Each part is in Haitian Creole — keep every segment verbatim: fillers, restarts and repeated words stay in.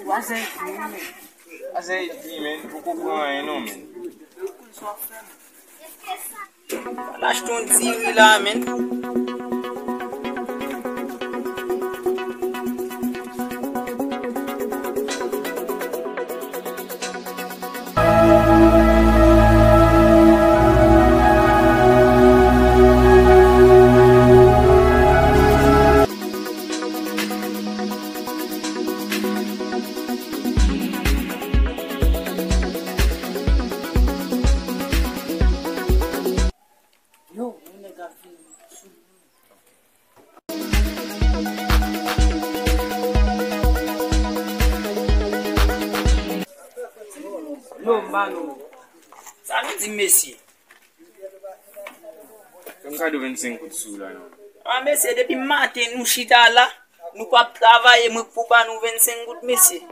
Wazèy di, men. Wazèy di, men, poko pran anyen non, men. Al achte yon diri la, men. Yo, yon nèg ap vini sou mwen. Yo, m ba nou. Sa nou di, mesye? Fè m kado vennsenk goud sou la, non. A, mesye, depi maten nou chita la, nou p ap travay, e mwen k pou ba nou vennsenk goud, mesye.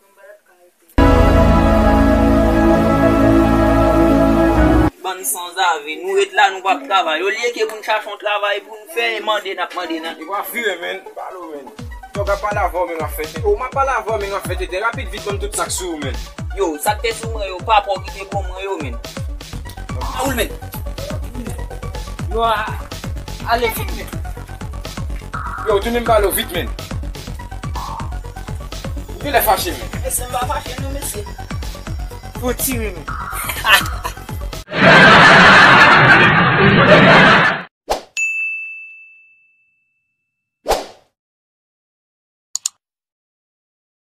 Bann sanzave, nou ret la, nou p ap travay. Olye ke pou n chache yon travay pou n fè, e mande n ap mande n. E pa vire, men. Pale w, men. Tòg ap pale avè w, men w ap fè tenten. O, m ap pale avè w, men w ap fè tenten. Rapid, vit, ban m tout sa k sou ou, men. Yo, sa k te sou mwen yo, pa pò ki te bon mwen yo, men. A ou l, men. Yo, a, ale vit, men. Yo, tounen m pale w vit, men. Ou genlè fache, men. Mesye, m pa fache, non, mesye. Fò tire, men.